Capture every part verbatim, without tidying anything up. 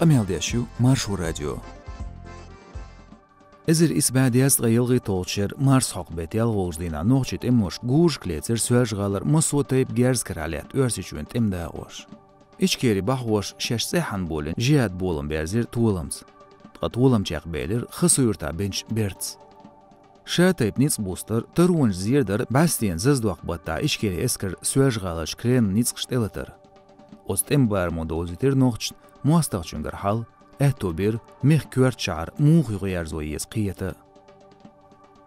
Къамел деш ю Маршо радио. Эзар исс бӀаь дезткъе ялхитталгӀачу шеран марсхьокху беттан ялхолгӀачу дийнахь нохчийн тӀемалоша гурашка лецира Соьлжа-ГӀалара массо а тайпа герз карахь лаьтта Оьрсийчоьнан тӀеман дакъош. Ичкерин баххоша шаьш цӀеххьана болийна жихӀадан болам берзийра толамца. Ткъа толам чекхбелира Хасавюртахь бинчу бертаца. Ша тайпа ницкъ бустар, таронаш зерадар, бӀаьстенан зазадоккху баттахь Ичкерин эскаран Соьлжа-ГӀаларчу Кремлан ницкъаша тӀелатар. Оцу тӀеман барамо довзийтира нохчашна мостагӀчуьнгара хьал, аьтто бира мехкан коьртачу шахьар муха юхаерзо еза кхета.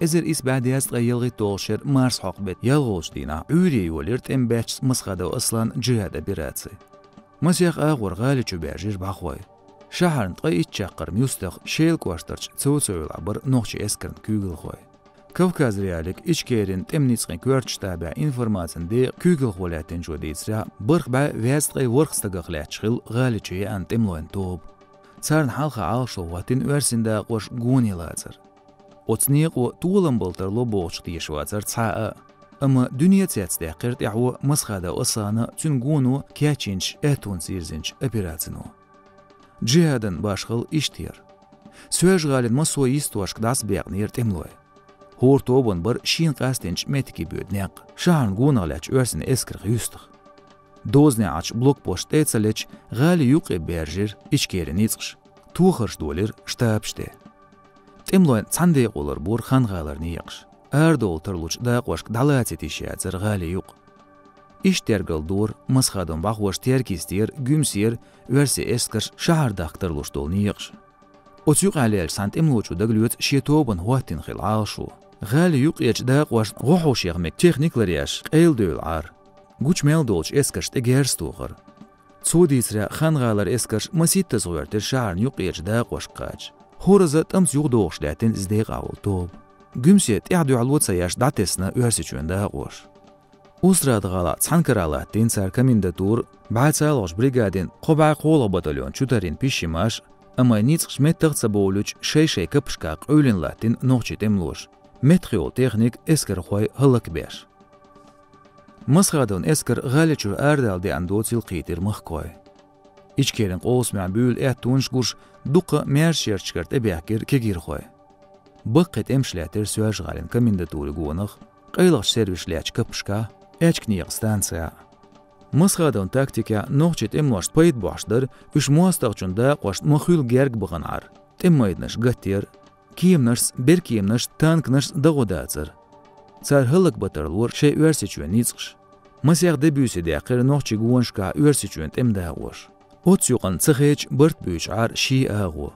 Эзар исс бӀаь дезткъе ялхитталгӀачу шеран марсхьокху беттан ялхолгӀачу дийнахь Ӏуьйре йолийра тӀеман баьчча Масхадов Асланан жихӀадан операци. Масех агӀор гӀали чу баьржира баххой. Шахьарна ткъе итт чаккхарма юьстах Шелан кӀоштарчу Цоцевелахь бара нохчийн эскаран куьйгалхой. Кавказ.Реалиига Ичкерин тӀеман ницкъийн коьртачу штабехь информацин декъан куьйгалхо лаьттинчо дийцарехь, бархӀ бӀаь везткъе ворхӀ стагах лаьтташ хилла гӀали чу еана тӀемалойн тоба. Царна хьалха Ӏалашо хӀоттийна оьрсийн дакъош гоне лацар. Оцу некъо толам бала тарло бохучух теша вацара цхьа а. Амма дуьне цецдаьккхира тӀаьхьо Масхадов Аслана, цуьнан гоно кечйинчу аьттонца йирзинчу операцино. ЖихӀадан башхалла иштта яра. Соьлжа-ГӀалин массо а йистошка дӀасабаьккхинера тӀемалой. ХӀора тобанна бара шена къастийначу меттиге боьду некъ, шахьарна гонах лаьттачу оьрсийн эскарх юьстах. Дозанехь Ӏачу блокпост тӀе а ца леташ, гӀали юккъе баьржира Ичкерин ницкъаш, тохарш долийра штабаш тӀе. ТӀемалойн цхьана декъо ларбора Хан-гӀалара некъаш. Арадовла тарлучу дакъошка дӀалаца йиш яцара гӀали юкъ. Иштта тергалдора Масхадовн баххоша Теркйистера, Гуьмсера оьрсийн эскарш шахьар дахка тарлуш долу некъаш. Оцу юкъахь леллачу цхьана тӀемалочо дагалоьцу шен тобанна хӀоттийна хилла Ӏалашо. ГӀали юккъерчу дакъошна гӀо хьошъяха мега техника ларъеш къайладевлла Ӏар. Гучу мел долчу эскаршна тӀе герз тохар. Цо дийцарехь, Хан-гӀалара эскарш масийттаза гӀоьртира шахьарна юккъерчу дакъошка кхача. ХӀоразза тӀамца юхадохуш лаьттина иза декъахь волу тоба. Гуьмсе тӀаьхьа дуьхьало ца еш дӀатесна Оьрсийчоьнан дакъош. Устрада-ГӀалахь цхьаьна карахь латтийна цара комендатура, бӀе цхьалгӀачу бригадин кхо бӀе кхоалгӀа батальон чу тарйина пишйимаш, амма ницкъаш меттах а ца бовлуьйтуш, шай-шай капашкахь къуьйлина латтийна нохчийн тӀемалоша, меттахйолу техника, эскархой хӀаллакбеш. Масхадовн эскар гӀали чуьра арадала деана доцийла кхийтира махкахой. Ичкерин къовсамехь буьйлу аьттонаш гуш, дуккха маьршачу ярташкара тӀебаьхкира кегийрхой. Баккхий тӀемаш лаьттира Соьлжа-ГӀалин комендатурин гонах, къайлахчу сервисаша лаьттачу капашкахь, аьчка некъан станцехь. Масхадовн тактикехь нохчийн тӀемалошна пайда бохьуш дара, уьш мостагӀчун дакъошна ма-хуьллу герга бахана Ӏар, тӀеман майданаш гатдера, кеманашца, беркеманашца, танканашца дагӀо дацара. Цара хӀаллакбан тарлора шайн Оьрсийчоьнан ницкъаш. Масех де-буьйса даьккхира нохчийн гонашкахь Оьрсийчоьнан тӀеман дакъош. Оццу юкъанна ца хедаш барт буьйцуш Ӏара шен агӀо.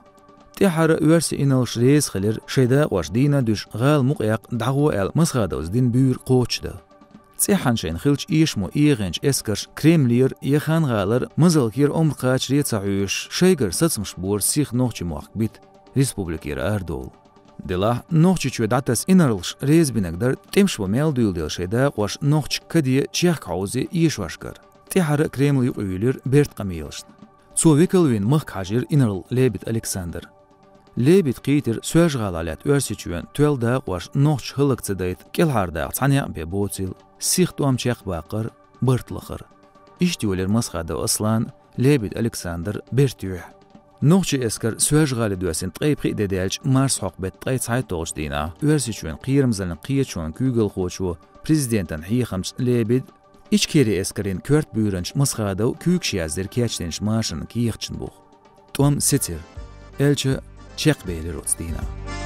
ТӀаьххьара оьрсийн инарлаш реза хилира шайн дакъош дийна а дуьсуш, гӀала мукъаяккха дӀагӀо аьлла, Масхадовс дина буьйра кхочушдан. ЦӀеххьана шайна хиллачу эшамо эгӀинчу эскарша Кремлера я Хан-гӀалара мазаллера омра кхачаре а ца хьоьжуш, шайгара сацамаш бора сиха нохчийн мохк бита, республикера арадовла. Делахь, Нохчийчоь дӀатаса инарлаш резабинарг дара тӀемаш бан мел дуьйладелла шайн дакъош нохчашка каде, чехка хьовзе эшошкара. ТӀаьххьара Кремлан юкъа юьйлира бертан къамелашна. Цо векал а вина махка хьажийра инарла Лебедь Александр. Лебедьс кхийтира Соьлжа-ГӀалахь лаьтта Оьрсийчоьнан тоьлла дакъош нохчаша хӀаллак ца дайта кӀелхьардаккха цхьа некъ бен боцийла, сиха тӀом чекхбаккхар а, барт лахар а. Иштта йолийра Масхадов Аслан, Лебедь Александр берта юьхь. Нохчийн эскар Соьлжа-ГӀале доьссина ткъе пхиъ де даьлча, марсхьокху беттан ткъе цхьайтталгӀачу дийнахь Оьрсийчоьнан кхерамзаллин кхеташонан куьйгалхочо, президентан хьехамчо Лебедьс, Ичкерин эскаран коьрта буьйранчо Масхадовс куьйгаш яздира кечдинчу машанан кехаташна буха. ТӀом сецира, аьлча, чекхбелира оцу дийнахь.